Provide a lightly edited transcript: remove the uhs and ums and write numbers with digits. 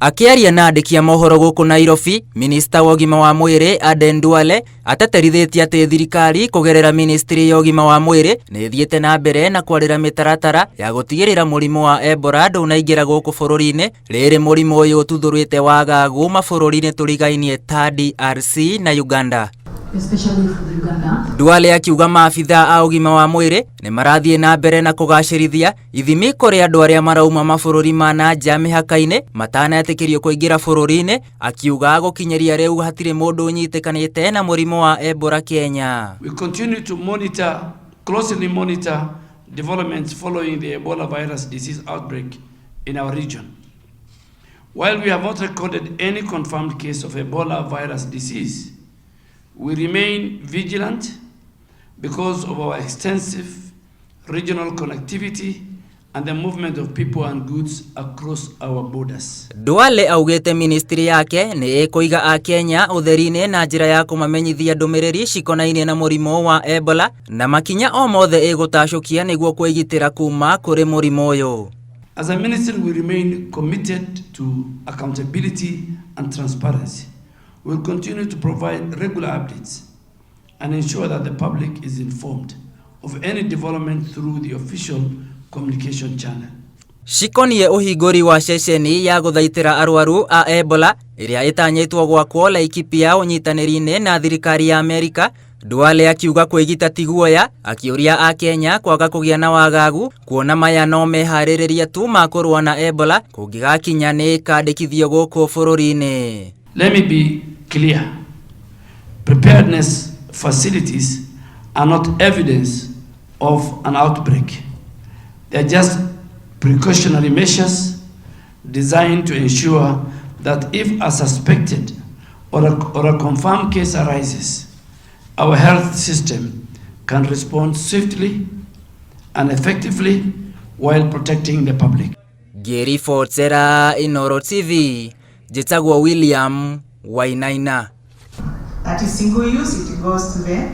Akĩaria na andĩki a mohoro gũkũ Nairobi, minista wa ũgima wa mwĩrĩ Aden Duale ateterithĩtie atĩ thirikari kũgerera ministry ya ũgima wa mwĩrĩ nĩ ĩthiĩte na mbere na kwarĩra mĩtaratara ya gũtigĩrĩra mũrimũ wa Ebola ndũnaingĩra gũkũ bũrũri-inĩ. Rĩrĩ mũrimũ ũyũ ũtuthũrĩte wagagu mabũrũri-inĩ tũrigainie ta DRC na Uganda. Especially for Uganda. Duale akiuga maabitha a ũgima wa mwĩrĩ nĩ marathiĩ na mbere na kũgacĩrithia ithimi kũrĩ andũ arĩa marauma mabũrũri ma na nja mĩhaka-inĩ matanetĩkĩrio kũingĩra bũrũri-inĩ, akiuga gũkinyĩria rĩu hatirĩ mũndũ ũnyitĩkanĩte na mũrimũ wa Ebola Kenya. We continue to monitor, closely monitor developments following the Ebola virus disease outbreak in our region. While we have not recorded any confirmed case of Ebola virus disease, we remain vigilant because of our extensive regional connectivity and the movement of people and goods across our borders. Duale augĩte ministry yake nĩ ĩkũiga akenya ũtheri-inĩ na njĩra ya kũmamenyithia ndũmĩrĩri cikonainie na mũrimũ wa Ebola na makinya o mothe ĩgũtacũkia nĩguo kwĩgitĩra kuma kũrĩ mũrimũ ũyũ. As a ministry, we remain committed to accountability and transparency. We will continue to provide regular updates and ensure that the public is informed of any development through the official communication channel. Cikoniĩ ũhingũri wa ceceni ya gũthaitĩra arwaru a Ebola ĩrĩa ĩtanyĩtwo gwakwo Laikipia ũnyitanĩri-inĩ na thirikari ya Amerika. Duale akiuga kwĩgita ti guoya, akĩũria akenya kwaga kũgĩa na wagagu kuona maya no meharĩrĩria tu ma kũrũa na Ebola kũngĩgakinya nĩ ĩkandĩkithio gũkũ bũrũri-inĩ. Let me be clear. Preparedness facilities are not evidence of an outbreak. They are just precautionary measures designed to ensure that if a suspected or a confirmed case arises, our health system can respond swiftly and effectively while protecting the public. Ngĩribotera Inooro TV, njĩtagwo William Wainaina. That is single use, it goes to the